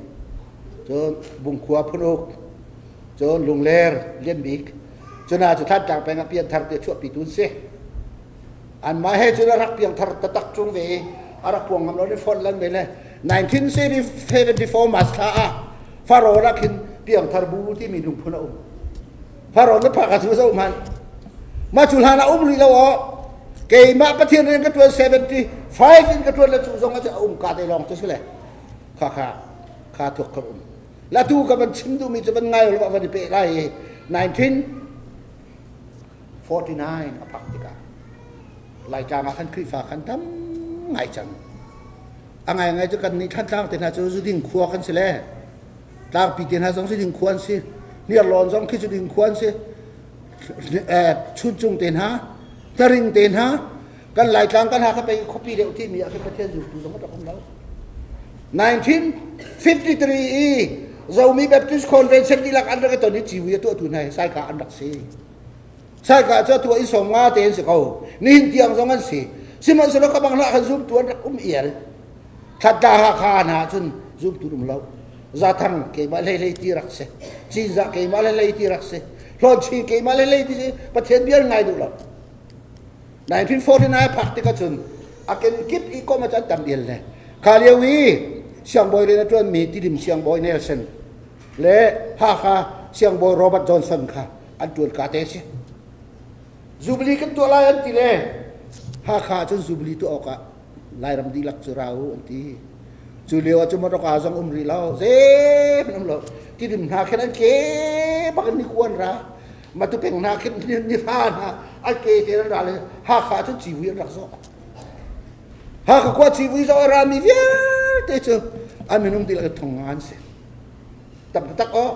cun Bungkhua Phun Uk, cun Lungler Lian Bik, cuna cu Thantlang peng ah pianthar ti a chuahpitu an si. Anmah he cun a rak piangthar taktak chung ve i a rak puang ngam lo ni fonh lan ve le 1974 March thla ah Faro ah khin piangthar bu timi lungphun a um. Farrawn na phak ah cu zoh hmanh. Mah cu hlan ah um rih lo aw. Keimah Pathian rian ka ṭuan 75 in ka ṭuan le cu zong ah a um ka te lawng cu si le. Kha kha kha thuak kha um. La tu ka van chim duhmi cu van ngai lo van i pe lai i 1949 a phak tikah Laitlang ah khan Khrihfa khan tam ngai cang. A ngai ngai cu kan nih Thantlang te hna cu zuding khua kan si le tlangpi te hna zong zuding khua an si. Hniarlawn zong khi zuding khua an si. Chuncung te hna, Hnaring te hna, kan Laitlang kan Hakha pei khuapi deuh timi ah khin Pathian zultu zong a rak um lo. 1953 i Zomi Baptist Convention dihlak an rak i ton i civui a tuahtu hna hi Saika an rak si. Saika cu atu i 50 te an si ko. Nihin tiang zong an si. Sihmanhsehlaw ka bang hlah khan zumtu an rak um ial. Thlatla Hakha hna cun zumtu um lo. Zathang keimah hlei hlei ti rak si. Cinzah keimah hlei hlei ti rak si. Hlawnchi keimah hlei hlei ti si. Pathian bia ngai duh lo. 1949 phak tik ahcun a kenkip i kom ah tam ial le kha lio i siangbawi rian a ṭuanmi Tidim siangbawi Nelson le Hakha siangbawi Robert Johnson kha an ṭuan ka te si. Jubilee kan tuah lai an ti le Hakha cun Jubilee tuah awkah Lairam dihlak cu ra u an ti. Cu lio ah cu motorka zong um rih lo, zeihmanh um lo. Tidim hna khin an ke bak in ni kuan ra. Matupeng hna khin ni hra hna an ke te an ra le Hakha cu civui an rak zawh. Hakha khua civui zawh a rami vialte cu an minung dihlak in thong nga an si. Tam tak aw.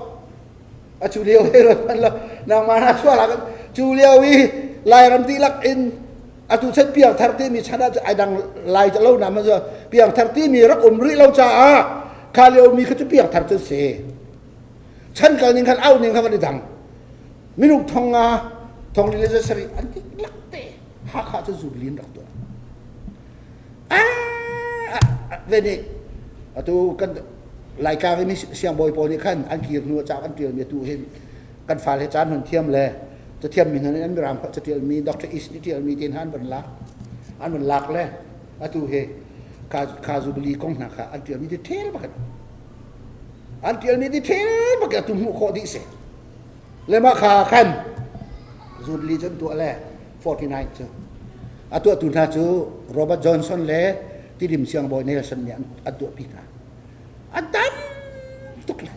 A cu lio he rat man lo. Nangmah na chuah la cu lio i Lairam dihlak in atu chan piangthar timi chan ah ai dang lai lo na ma piangthar timi rak um rih lo caah kha lio mi kha cu piangthar cu si. Chan kal ning khan au ning kha van i dang. Minung thong nga thong li le za sarih an ti lak te Hakha cu zurlin rak tuah. Ah ve nih atu kan Laitlang i siangbawi pawl nih khan an kir hnu ah ca kan ṭialmi atu hin kan fale caan hman thiam le cathiammi hna nih an mirang caṭialmi Dr. East nih ṭialmi te hna an van lak an van lak le atu hi kha Jubilee kong hna kha an ṭialmi ti ṭhel bak an ṭialmi ti ṭhel bak atu hmuh khawh dih si le mah kha khan Jubilee cu an tuah le 49 cu a tuahtu hna cu Robert Johnson le Tidim siangbawi Nelson nih an tuahpi hna a tam tuk le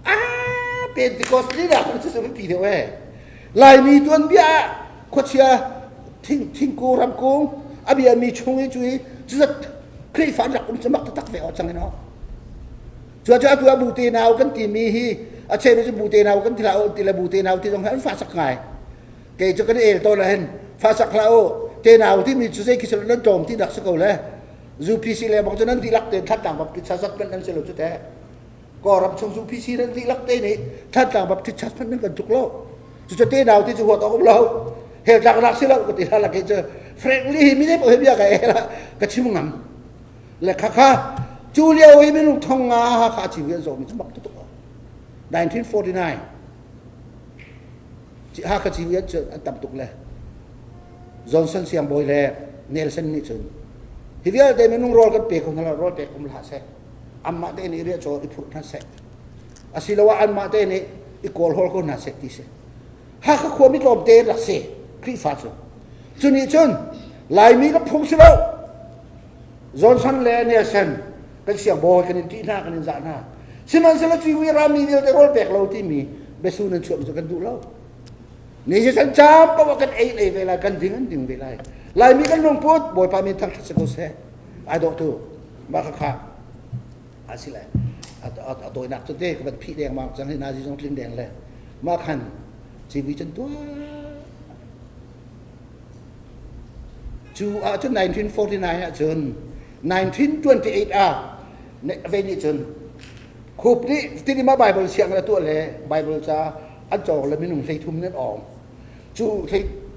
ah Pentecost lila kan cu pi deuh e Laimi tuanbia ah khuachia thing thingkung ramkung a bia mi chung i cu i cuzat Khrihfa an rak um cu mak taktak ve aw cang in aw cu cu atu a bu te nau kan timi hi a cheu cu bu te nau kan ti la ti le bu te nau ti zong hi an fa sak ngai kei cu kan el to la hin fa sak hlah u te nau timi cu zei khi nan tlawm ti nak si ko le UPC le bang cu nan dihlak tein Thantlang Baptist Church hmanh nan si lo cu teh Kawlram chung UPC nan dihlak te nih Thantlang Baptist Church hmanh nan kan tluk lo cucu te nau ti cu huat awk um lo hel tlak rak si lo ka ti hla lak cu frankly hi mi poh hi bia ka el ka chim ngam le kha kha cu lio hi minung thong nga ha kha chi vian zo mi cu mak tuk 1949 ha kha chi vian cu an tam tuk le Johnson siangbawi le Nelson nih cun hi vialte minung rawl kan pe ko hna lo rawl pek um hlah seh anmah te nih riahcaw i phurh hna seh asiloah anmah te nih i kawlhawl ko hna seh ti si Hakha khuami tlawmte rak si Khrihfa cu cu nih cun Laimi kan phung si lo Johnson le Nelson kan siangbawi kan in ṭih hna kan in zah hna sihmanhsehlaw civui rami vialte rawl pek lo timi biasu nan chuah cu kan duh lo Ni si san cam paoh kan ei ei ve lai kan ding an ding ve lai Laimi kan lungput Bawipa min thangṭhat si ko seh ai dawh tu mah kha kha a si lai a tawinak cu te ka van phih dengmang cang hi nazi zong tling deng le mah khan civui cun tuah cu ah cun 1949 ah cun 1928 ah ve nih cun khup nih tinima Bible siang na tuah le Bible ca an cawng le minung 30 nan awng cu 30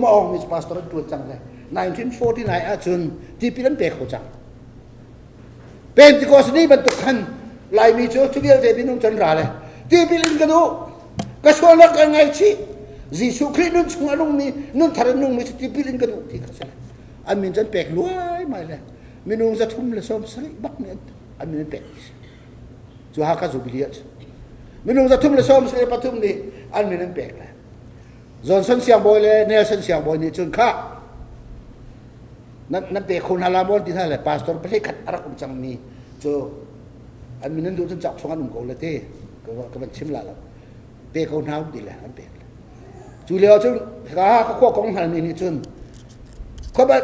a awng mi pastor an tuan cang le 1949 ahcun tipil an pe kho cang Pentecost ni bantuk khan Laimi cu cu vialte minung can ra le tipil in ka duh ka sualnak ka ngaihchih Jesuh Khrih nun chung a nungmi nun thar a nungmi cu tipil in ka duh ti kha si an min can pek luai mai le minung 370 bak nih an min an pek cu Hakha Jubilee ah minung 373 nih an min an pek le. Johnson siangbawi le Nelson siangbawi nih cun kha nan pe kho hna la maw ti hna le pastor pahnih khat a rak um cangmi cu an min an duh cun cak chung an um ko le ti ka van chim la lo pe ko hna um ti le an pek le. Cu lio cun ka ka khua kong hngalmi nih cun khua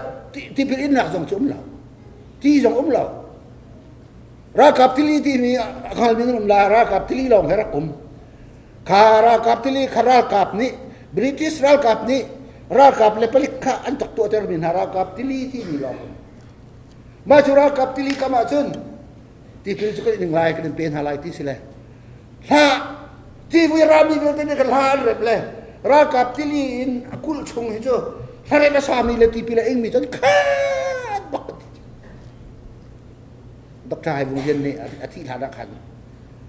tipil innak zong cu um lo ti zong um lo ralkap tili timi a hngalmi nan um la ralkap tili lawng he rak um kha ralkap tili kha ralkap nih British ralkap nih ralkap le palik kha an rak tuahtermi hna ralkap tili timi lawng um mah cu ralkap tili kam ah cun tipil cu kan ing lai kan in pe hna lai ti si le hla tivui rami vialte nih kan hla an rep le ralkap tili in a kulh chung hi cu hlarep a sami le tipil a ingmi cun khat bak Dr. Hai Vung Lian nih a thih hlan ah khan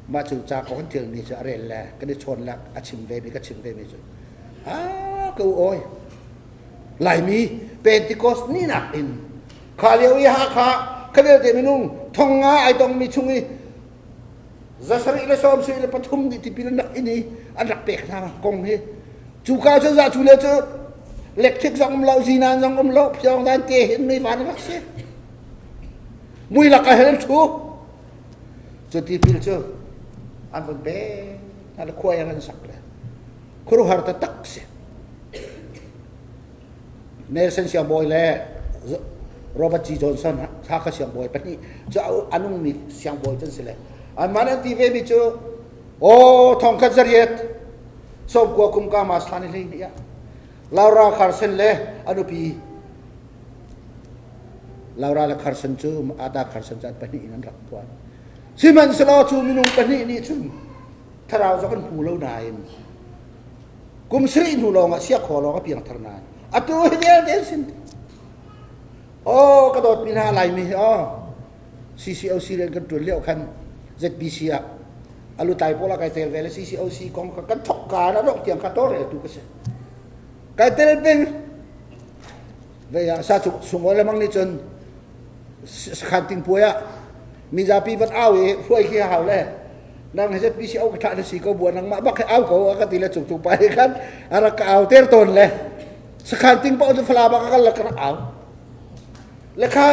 mah cu ca ko kan ṭialmi cu a rel le kan i chawn le a chim ve mi ka chim ve mi cu a ko oi Laimi Pentecost ni nak in kha lio i Hakha kha vialte minung thong nga ai tong mi chung i 773 nih tipil an rak in i an rak pek hna kong hi cu ka cu za cu le cu electric zong um lo zinan zong um lo phiang dan te hin mei van rak si mui lak ah hin thu cu tipil cu an von pe hna le khuai an sak le khuaruahhar taktak si Nelson siangbawi le Robert G. Johnson Hakha siangbawi pahnih cu a nungmi siangbawi cu an si le anmah nih an ti ve mi cu aw thongkhat zariat 90 kum ka mas thla ni 12 ah Laura Carson le a nupi Laura le Carson cu Ada Carson cu an pahnih in an rak phuan. Sihmanhsehlaw cu minung pahnih nih cun thlarau zong an hmu lo nain kum sarih hnu lawng ah siakhaw lawng a piangthar nain atu hi vialte an sin. Oh ka dawtmi hna Laimi hi oh CCOC rian kan ṭuan lio khan ZBC ah alutlai pawl ah kai tel ve le CCOC kong kha kan thok ka na dongh tiang kha tawlreltu ka si. Kai tel peng Vei ah sa sungol lemang nih cun sakhan tingpuai ah mizapi van au i hruai khi hau le nang he ZPCO ka thah na si ko bua nangmah bak he au ko a ka ti le cung cung pa he khan a rak ka au ter tawn le sakhan ting paoh cu fala bak ka kal le ka rak au le kha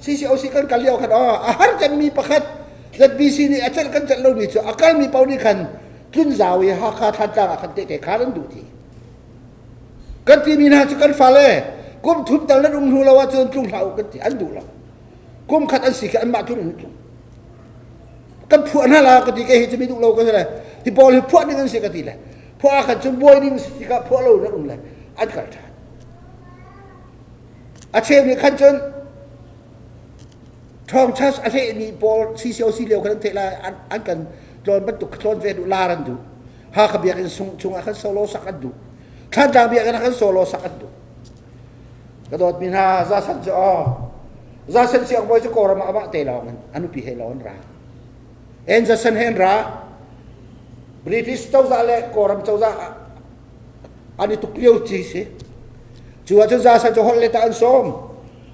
CCOC kan kal lio khan oh a har cemmi pakhat ZBC nih a celh kan celh lomi cu a kalmi paoh nih khan tlun zau i Hakha Thantlang ah khan tehte khan an duh ti Kan timi hna cu kan fale kum thum tal nan um hnu lo ahcun tlung hlah u kan ti an duh lo. Kum khat an si khi anmah tlung in tlung. Kan phuah hna la ka ti ke hi cu mi duh lo ka si le hi pawl hi phuah ding an si ka ti le phuah ah khan cun buai ding si tikah phuah lo nan um le an kal ṭhan. A cheu nih khan cun Thawng church a hlehmi pawl CCOC lio khan an theih lai an kan tlawn bantuk tlawn ve duh lar an duh. Hakha biakinn sung chungah khan solo sak an duh. Thlantlang biakinn ah khan solo sak an duh. Ka dawtmi hna Zasan cu aw Zasan siangbawi cu Kawlram ah amah te lawng in a nupi he lawng an ra. En Zasan he an ra. British cozah le Kawlram cozah an i tuk lio ci si. Cu ahcun Zasan cu holh le ta an sawm.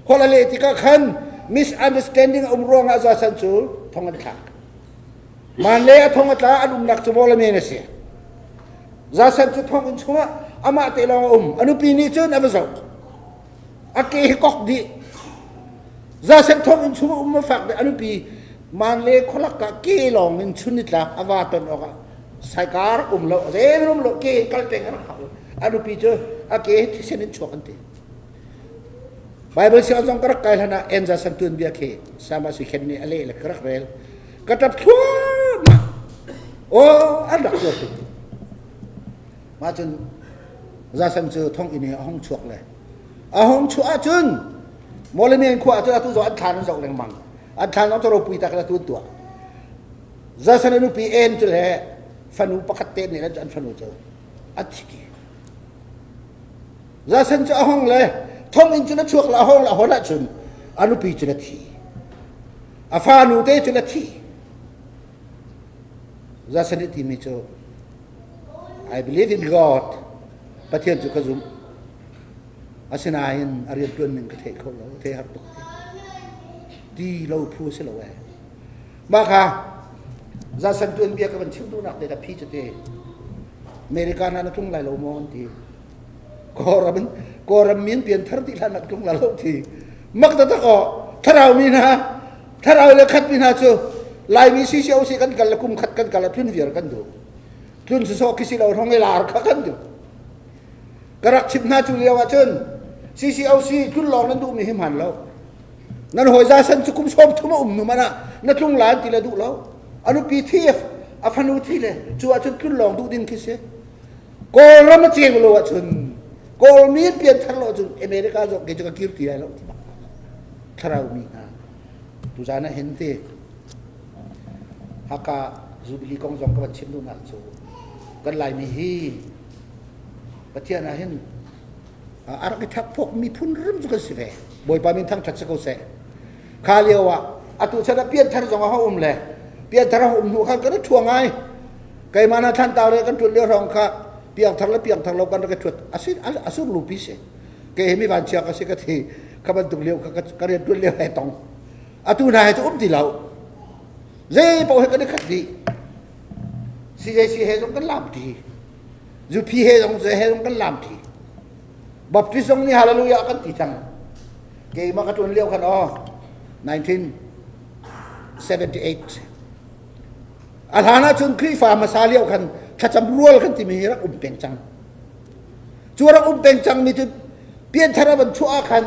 Holh a leh tikah khan misunderstanding a um ruangah Zasan cu thong an thlak. Man le a thong a tla an umnak cu Mawlamyine a si. Zasan cu thonginn chungah amah te lawng a um. A nupi nih cun a va zoh. A ke hi kok dih. Zasan thonginn chungah um a fak dih. A nupi man le khualak ah ke lawng in chun nitlak a va ton awkah saikar um lo, zeihmanh um lo, ke in kal peng a rak hau. A nupi cu a ke hi thisen in chuak an ti. Bible sianginn zong ka rak kai hlan ah Enza san tuanbia khi Sama Sikhen nih a leh le ka rak rel. Ka ṭap thluahmah. Aw, an rak tuar tuk. Mah cun Zasan cu thonginn i a hung chuak le a hung chuah ahcun Mawlamyine khua ahcun atu zong an thlan an zoh lengmang. An thlan zong cu ropui tak in atu an tuah. Zasan a nupi En cu le fanu pakhat te nih an fanu cu a thi. Zasen cu a hong le thonginn cun a chuak le a hong le a hon ahcun a nupi cun a thi. A fanu te cun a thi. Zasen nih timi cu I believe in God. Pathian cu ka zumh. Asinain a rianṭuan ning ka theih kho lo, thei har tuk ti. Ti lo phu si lo eh. Mah kha zasen tuanbia ka van chim duhnak te ka phi cu te. America na na tlung lai lo maw an ti. Kawlram in Kawlram mi an pianthar dih hlan ah tlung la lo ti. Mak taktak aw thlarau mi hna thlarau le khat mi hna cu Laimi CCOC kan kal le kum khat kan kal ah tlun viar kan duh. Tlun sawsawh khi si lo hong i lar kha kan duh. Ka rak chimh hna cu lio ah cun CCOC tlun lawng nan duhmi hi hmaan lo. Nan hawi za san cu kum 30 a um nu man ah na tlung la an ti le duh lo. A nupi thi a fanu thi le cu ahcun tlun lawng duh ding khi si. Kawlram a ceu lo ahcun Kawlmi an pianthar lo ahcun America zong kei cu ka kir ti lai lo ti bak. Thlarau mi hna tuzaan ah hin ti Haka Jubilee kong zong ka van chim duhnak cu kan Laimi hi Pathian ah hin a rak i thakphawk miphun rim cu kan si ve. Bawipa min thangṭhat si ko seh. Kha lio ah atu chan ah pianthar zong a um le pianthar a um hnu khan kan i ṭhua ngai. Keimah na thantau re kan ṭuan lio hrawng kha piangthar le piangthar lo kan rak i ṭhuat asur lupi si. Kei hi mi vanchia ka si ka thi kha bantuk lio kha ka rian ṭuan lio he tong. Atu hna he cu um ti lo. Zei paoh he kan i khat dih. CJC he zong kan lam ti. Zupi he zong he zong kan lam ti. Baptist zong nih hallelujah kan ti cang. Keimah ka ṭuan lio khan aw 1978 a hlan ahcun Khrihfa hmasa lio khan thlacam rual kan timi hi rak um peng cang. Cu rak um peng cangmi cu pianthar a van chuah ah khan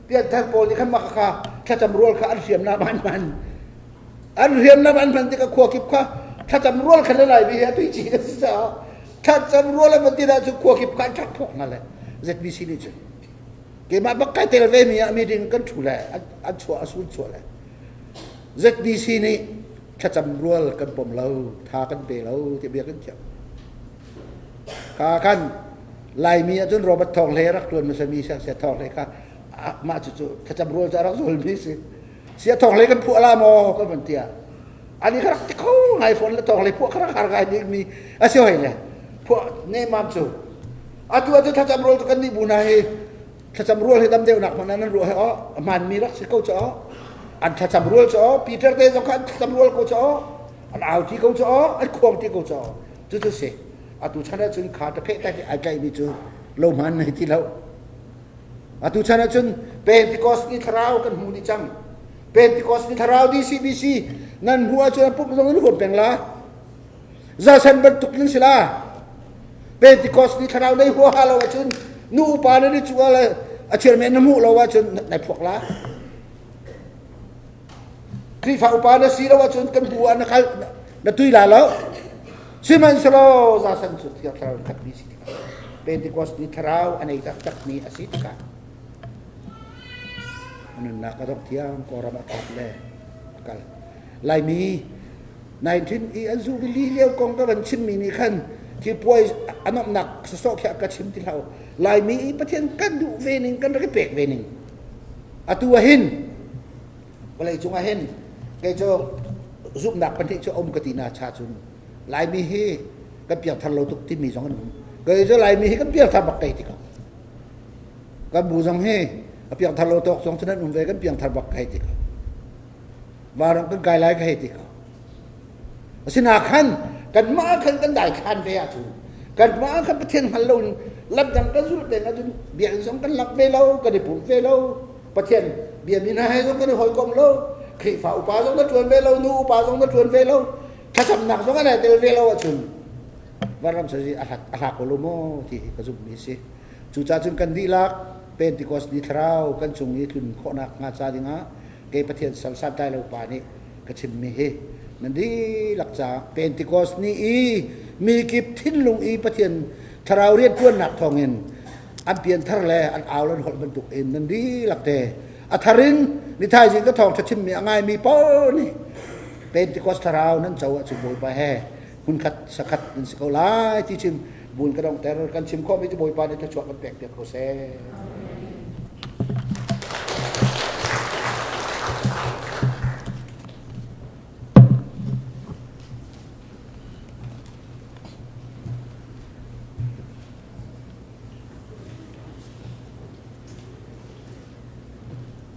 pianthar pawl nih khan mah kha thlacam rual kha an hriamnam an hman. An hriamnam an hman tikah khua kip kha thlacam rual khan le lai mi hi a tui chi a si caah thlacam rual an van ti dah cu khua kip kha an ṭhak phok hna le ZBC nih cun keimah bak kai tel ve mi ah meeting kan ṭhu le an chuah a sun chuah le ZBC nih thlacam rual kan pom lo tha kan pe lo ti bia kan thiam kha khan Laimi ahcun Robert Thawng Hlei rak ṭuan hmasa mi sia Thawng Hlei kha mah cu cu thlacam rual cu a rak zul mi si sia Thawng Hlei kan phuah la maw kan van tiah ani kha rak ti kho ngai fawn le Thawng Hlei phuah kha rak har ngai ding mi a si hoi le phuah ne mam cu atu atu thlacam rual cu kan nih bu na hi thlacam rual hi dam deuhnak hmanh ah nan ruah he aw a hmaanmi rak si ko cu aw an thlacam rual cu aw Peter te zong kha an thlacam rual ko cu aw an au ti ko cu aw an khuang ti ko cu aw cu cu si atu chan ah cun kha ta pheh tai ai tlaihmi cu lo hmaan nei ti lo atu chan ah cun Pentecost ni thlarau kan hmu dih cang Pentecost ni thlarau DCBC nan hmu ahcun an pumh zong nan huam peng la zasan bantuk nan si la Pentecost ni thlarau nei huaha lo ahcun nu upa na ni cu le a chairman na hmuh lo ahcun nai phuak la Khrihfa upa na si lo ahcun kan bu ah na kal na tui la lo sihmanhsehlaw zasan cu thiang thlarau khatmi si tikah Pentecost ni thlarau a nei taktakmi a si tikah nunnak a dongh thiang Kawlram a phak le a kal Laimi 19 i an zu li lio kong ka van chimmi nih khan khi puai a nuamhnak sawsawh khi a ka chim ti hlah Laimi i Pathian kan duh ve ning kan rak i pek ve ning atu ah hin vawlei cung ah hin kei cu zumhnak pahnih cu um ka ti na cha cun Laimi hi kan piangthar lo tuk timi zong an um kei cu Laimi hi kan piangthar bak kei ti ko kan bu zong hi a piangthar lo tawk zong cu nan um ve kan piangthar bak kei ti ko Vanrang kan kai lai ka hei ti ko. Asina khan kanmah khan kan dai khan ve ahcun kanmah khan Pathian hngal lo in lamdang kan zulh peng ahcun biakinn zong kan lak ve lo kan i pum ve lo Pathian biami hna he zong kan i hawikom lo Khrihfa upa zong na ṭuan ve lo nu upa zong na ṭuan ve lo thlacamnak zong an tel ve lo ahcun vanram sazi a hla ko lo maw ti hi ka zumhmi a si cucaah cun kan dihlak Pentecost ni thlarau kan cung i tlun khawhnak hnga ca dingah kei Pathian sal santlai lo pa nih ka chimmi hi nan dihlak caah Pentecost ni i mi kip thinlung i Pathian thlarau rianṭuannak thawngin an pianthar le an au le an holh bantuk in nan dihlak te a thar in nithaizing ka thawngṭha chimmi a ngaimi paoh nih Pentecost thlarau nan co ahcun Bawipa he hmunkhat sakhat nan si ko lai ti chin bun ka donghter kan chim khawhmi cu Bawipa nih thluachuah kan pek piak ko seh.